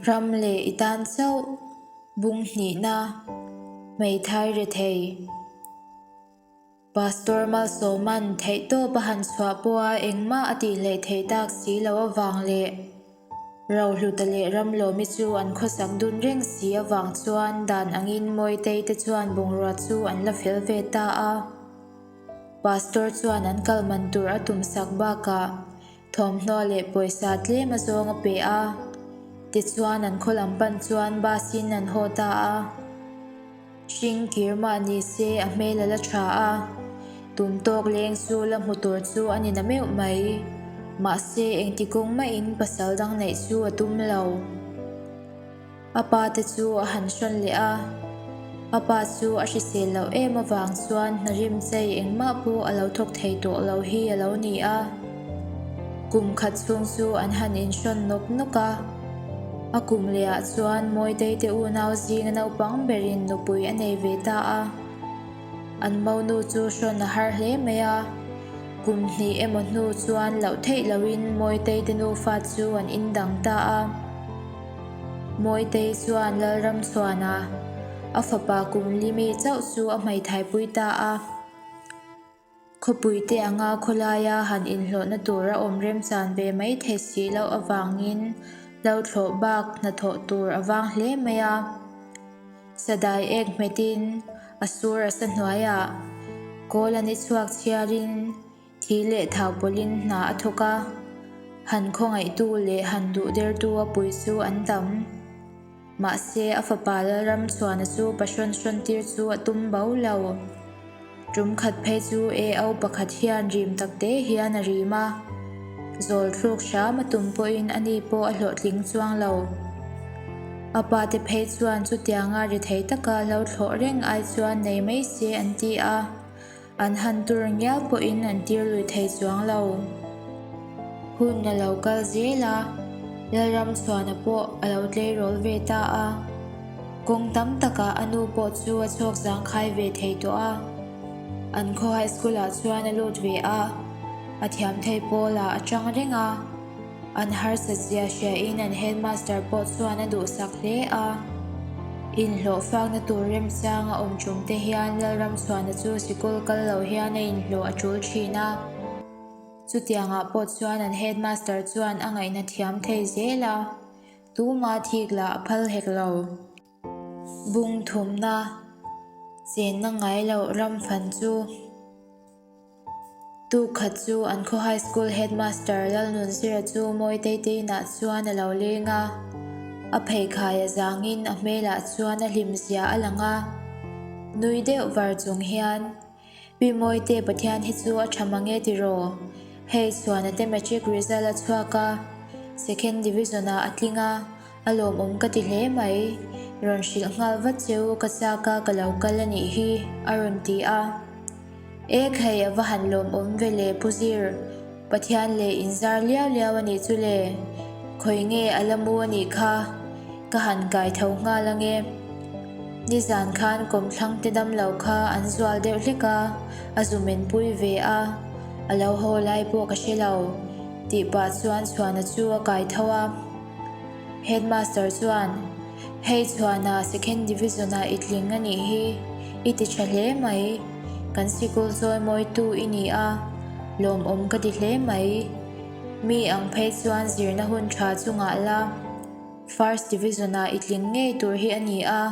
Ram leh i tan chauh bung hnihna hmeithai rethei. Pastor Malsawman theihtawp a han chhuah pawha engmah a tih hleih theih tak si lo avang leh Rohluta leh Ramlawmi chu an khawsak dun reng si avang chuan dan angin Mawitei te chuan bungrua chu an la fel ve ta a. Pastor chuan an kal man tur a tumsak bakah Thawmhnaw leh pawisa tlem a zawng a pe a, tichuan an khaw lam pan chuan bus in an haw ta a. Hring kir mah ni se a hmel a la tha a, tum tawk leng chu la hmu tur chu a ni na meuh mai. Mahse engti kawng mahin pasal dang neih chu a tum lo. A pa te chu a han hrawn leh a, a pa chu a hrisel loh em avang chuan hna rim chei engmah pawh a lo thawk thei tawh lo hi a lo ni a. Kum khat chhung chu an han inhrawn nawk nawk a, a kum lehah chuan Mawitei te unau zinga naupang berin nupui a nei ve ta a. An monu chu hrawn a har hle mai a, kum hnih emaw hnu chuan loh theih lohin Mawitei te nufa chu an indang ta a. Mawitei chuan Lalramchhuana, a fapa kum limi chauh chu a hmeithaipui ta a. Khawpuite anga khawlaia han inhlawhna tur a awm remchan ve mai thei si loh avangin lo thlawh bak hnathawh tur a vang hle mai a. Sadai ek hmetin a sur a sa hnuaiah kawl a ni chhuak chhiarin Thi leh thau pawlhin hna a thawk a, han khawngaihtu leh han duh dertu a pui chu an tam. Mahse, a fapa Lalramchhuana chu pahrawn hrawn tir chu a tum bo lo. Tum khat phei chu AO pakhat hian rim tak te hian a rim a, zawl thluk hram a tum pawhin ani pawh a hlawhtling chuang lo. A pa te phei chuan chutianga ri thei taka lo thlawh reng ai chuan nei mai se an ti a. An han tur ngial pawhin an tir lui thei chuang lo. Hun a lo kal zel a, Lalramchhuana pawh a lo tleirawl ve ta a. Kawng tam takah a nu pawh chu a chhawk zangkhai ve thei tawh a. An khaw high school ah chuan a lut ve a, a thiam thei pawlah a tang reng a. An harsat zia hriain an headmaster pawh chuan a duhsak hle a. Inhlawh fakna tur remchang a awm tum te hian Lalramchhuana chu sikul kal lo hian a inhlawh a tul thin a. Chutiangah pawh chuan an headmaster chuan a ngaihna thiam thei zel a, tuma thik lah a phal hek lo. Bung thumna, chenna ngai loh ram fan chu. Tuk khat chu an khaw high school headmaster Lalnunzira chu Mawitei te inah chuan a lo leng a, a pheikhai a zangin a hmelah chuan a hlim zia a lang a. Nui deuh var chung hian, Pi Mawite Pathian hi chu a tha mang e tiraw? Hei Chhuana te matric result a chhuak a, second division ah a tling a, A lawmawm ka ti hle mai, rawn hrilh nghal vat che u ka chak a ka lo kal a nih hi, a rawn ti a. Ek hei a va han lawmawm ve le Pu Zir, Pathian leh inzar liau liau a nih chu le, khawi nge a la mu a nih kha, ka han kai tho nghal ange. Nizan khan kawmthlang te damlo kha an zual deuh hlek a, a zu men pui ve a, a lo haw lai pawh ka hre lo, tih pah chuan Chhuana chu a kai tho a. Headmaster chuan, Hei Chhuana second division ah i tling a nih hi, i ti tha hle mai. Kan sikul chawimawitu i ni a, lawmawm ka ti hle mai. Mi ang phei chuan zirna hun tha chungah la first division ah i tling ngei tur hi a ni a,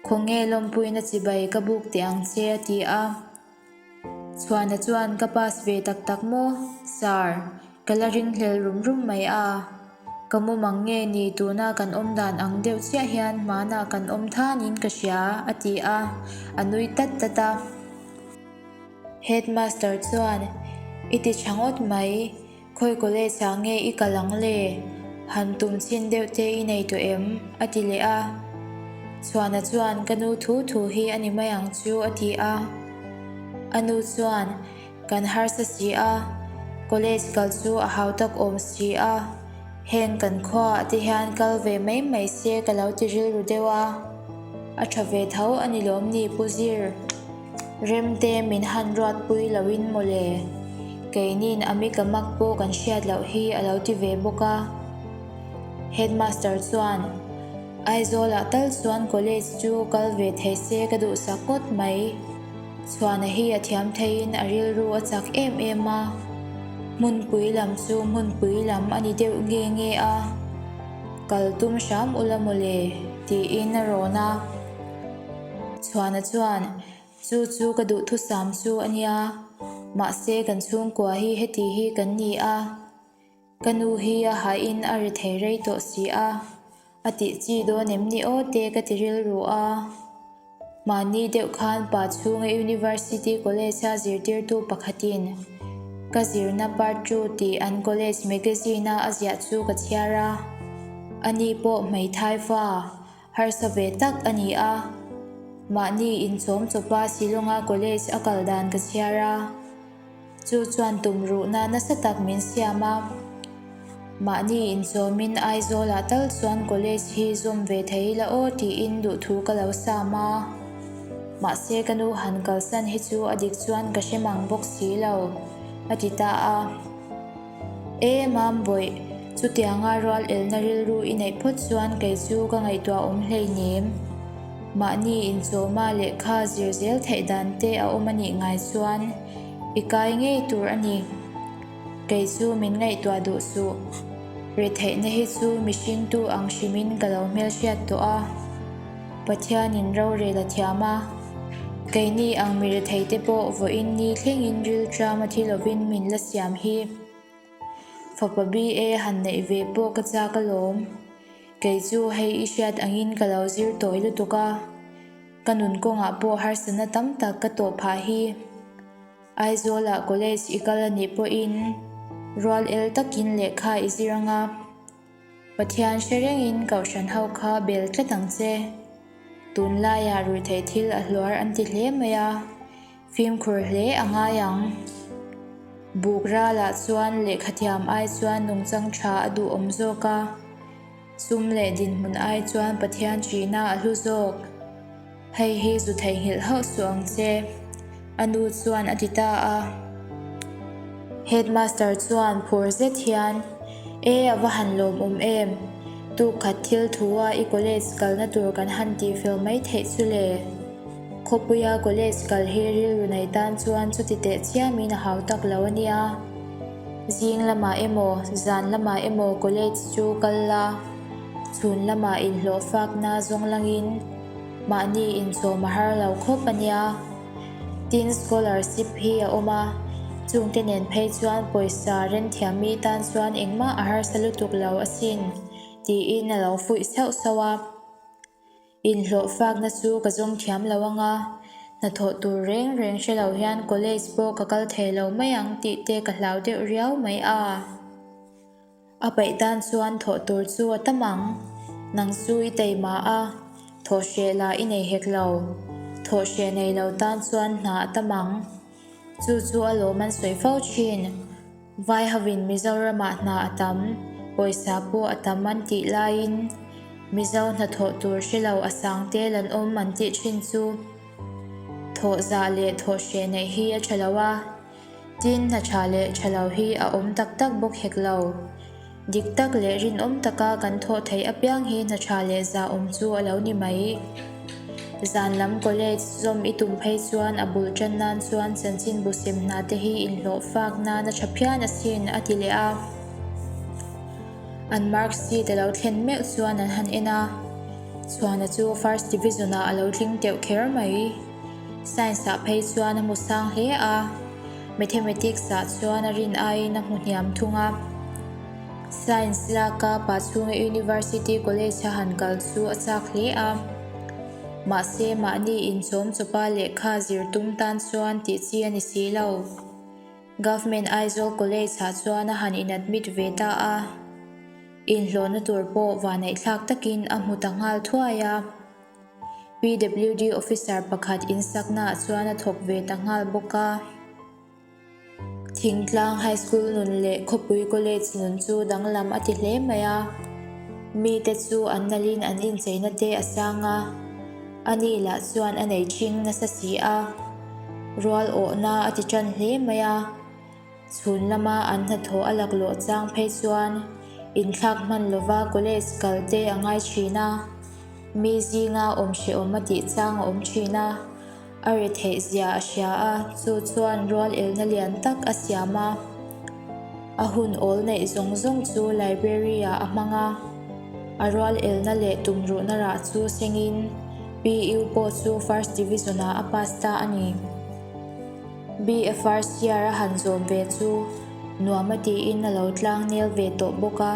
khawnge lawmpuina chibai ka buk teh ang che a ti a. Chhuana chuan ka pass ve tak tak maw? Sir, ka la ringhlel rum rum mai a. Ka mumang nge ni tuna kan awm dan ang deuh chiah hian hmanah kan awm thanin ka hria, a ti a, a nui tat tat a. Headmaster chuan, I ti tha ngawt mai. Khawi college ah nge i kal ang le? Han tum chhin deuh te i nei tawh em? a ti leh a. Chhuana chuan ka nu thu thu hi a ni mai ang chu a ti a. A nu chuan kan harsa si a, college kal chu a hau tak awm si a, heng kan khuaah te hian kal ve mai mai se ka lo ti rilru deuh a. A tha ve tho a ni lawm ni Pu Zir? Remte min han ruatpui loin mawle, keinin a mika mak pawh kan hriat loh hi a lo ti ve bawk a. Headmaster chuan, Aizawlah tal chuan college chu kal ve thei se ka duhsak ngawt mai. Chhuana hi a thiam theiin a rilru a chak em em a, hmunpui lam chu hmunpui lam a ni deuh nge nge a, kal tum hram ula mawle tiin a rawn a. Chhuana chuan, Chu chu ka duhthusam chu a nia, mahse kan chhungkua hi heti hi kan ni a, Ka nu hi a hahin a ri thei rei tawh si a, a tih chi dawn em ni aw te ka ti rilru a. Mahni deuh khan pa chhunga University College-a zirtirtu pakhatin ka zirna part two tih an college magazine-a a ziah chu ka chhiar a. Ani pawh hmeithai fa harsa ve tak a ni a. Mahni inchawm chawpa Shillong-a college a kal dan ka chhiar a. Chu chuan tumruhna nasa tak min siam a, mahni inchawmin Aizawlah tal chuan college hi zawm ve thei ila aw tiin duhthu ka lo sam a. Mahse ka nu han kalsan hi chu a dik chuan ka hre mang bawk si lo, a ti ta a. E Mambawih, chutianga rual elna rilru i neih phawt chuan kei chu ka ngaihtuah awm hleinem. Mahni inchawma lehkha zir zel theih dan te a awm a nih ngai chuan i kai ngei tur a ni. Kei chu min ngaihtuah duh suh. Retheihna hi chu mihring tu ang hrimin ka lo hmelhriat tawh a. Pathianin rorel a thiam a. Keini ang mi retheite pawh vawiin ni thlengin rilṭam a thi lovin min la siam hi. Fapa BA han neih ve pawh ka chak alawm. Kei chu hei i hriat angin ka lo zir tawi lutuk a, ka nun kawngah pawh harsatna tam tak ka tawh phah hi. Aizawlah college i kal a nih pawhin rual el takin lehkha i zir anga, Pathian hre rengin kohhran ho kha bel tlat ang che. Tunlaiah ruihtheih thil a hluar an ti hle mai a. Fimkhur hle a ngai ang. Buk ralah chuan lehkhathiam ai chuan nungchang tha a duhawm zawk a, sum leh dinhmun ai chuan Pathian ṭihna a hlu zawk. Hei hi zu theihnghilh hauh suh ang che, a nu chuan a ti ta a. Headmaster chuan phur zet hian, E, a va han lawmawm em! Tuk khat thil thua i college kalna tur kan han tihfel mai theih chu le. Khawpuia college kal hi rilru nei tan chuan chuti teh chiamin a hau tak lo a nia. Zing lamah emaw, zan lamah emaw college chu kal la, chhun lamah inhlawh fakna zawng langin mahni inchawm a har lo khawp a nia. Tin, scholarship hi a awm a, chungte nen phei chuan pawisa renthiammi tan chuan engmah a harsa lutuk lo asin, tiin a lo fuih sauh sauh a. Inhlawh fakna chu ka zawng thiam lo ang a, hnathawh tur reng reng hre lo hian college pawh ka kal thei lo mai ang tih te ka hlau deuh riau mai a. A paih tan chuan thawh tur chu a tam ang, nang chu i taima a, thawh hreh lah i nei hek lo, thawh hreh nei lo tan chuan hna a tam ang. Chu chu a lawm an sawi fo thin. Vai hovin Mizoramah hna a tam, pawisa pawh a tam an tih laiin Mizo hnathawh tur hre lo a sang tel an awm an tih thin chu thawh zah leh thawh hreh neih hi a tha lo a, tin hna tha leh tha lo hi a awm tak tak bawk hek lo. Dik tak leh rinawm taka kan thawh theih apiang hi hna tha leh zah awm chu a lo ni mai. Zan lam college zawm i tum phei chuan a bul tan nan chuan chanchinbu sem hna te hi inhlawh fak nan a tha phian asin, a ti leh a. An mark sheet a lo thlen meuh chuan an han en a, Chhuana chu first division ah a lo tling teuh kher mai. Science ah phei chuan a hmu sang hle a. Mathematics ah chuan a rin aiin a hmu hniam thung a. Science laka pa chhunga University College a han kal chu a chak hle a. Mahse mahni inchawm chawpa lehkha zir tum tan chuan tih chi a ni si lo. Government Aizawl College ah chuan a han in admit ve ta a. Inhlawhna tur pawh vaneihthlak takin a hmu ta nghal thuai a. PWD officer pakhat insaknaah chuan a thawk ve ta nghal bawk a. Thingtlang High School nun leh Khawpui College nun chu danglam a ti hle mai a. Mite chu an nalhin an incheina te a sang a, ani lah chuan a nei ṭhing nasa si a. Rual awhna a ti ṭan hle mai a. Chhun lama an hnathawh a laklawh chang phei chuan. Inthlak hman lova college kal te a ngai thin a, mi zinga awm hrehawm a tih chang a awm thin a, a ri theih zia a hria a, chu chuan rual elna lian tak a siam a. A hun awl neih zawng zawng chu library ah a hmang a, a rual elna leh tumruhna rah chu sengin PU pawh chu first division ah a pass ta a ni. BA first year a han zawm ve chu nuam a tiin a lo tlang nel ve tawh bawk a,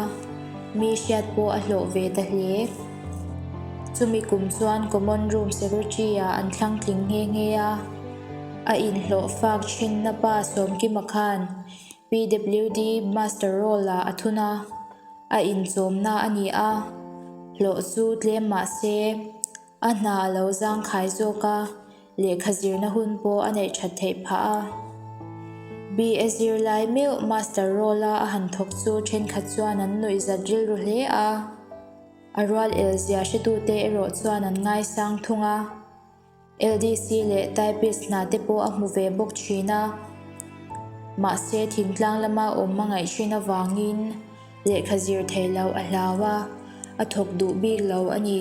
mi hriat pawh a hlawh ve ta hle. Chumi kum chuan common room secretary ah an thlang tling nghe nghe a, a inhlawh fak thinna pa Sawmkima khan PWD master roll ah a thun a, a inchawmna a ni a, hlawh chu tlem mah se A hna a lo zangkhai zawk a, lehkha zirna hun pawh a neih that theih phah a. BA zirlai meuh master role-a a han thawk chu thenkhat chuan an nuih zat rilru hle a, a rual el zia hretute erawh chuan an ngaisang thung a. LDC leh typist hna te pawh a hmu ve bawk thin a. Mahse thingtlang lama awm a ngaih thin avangin lehkha zir thei lo a hlau a, a thawk duh bik lo a ni.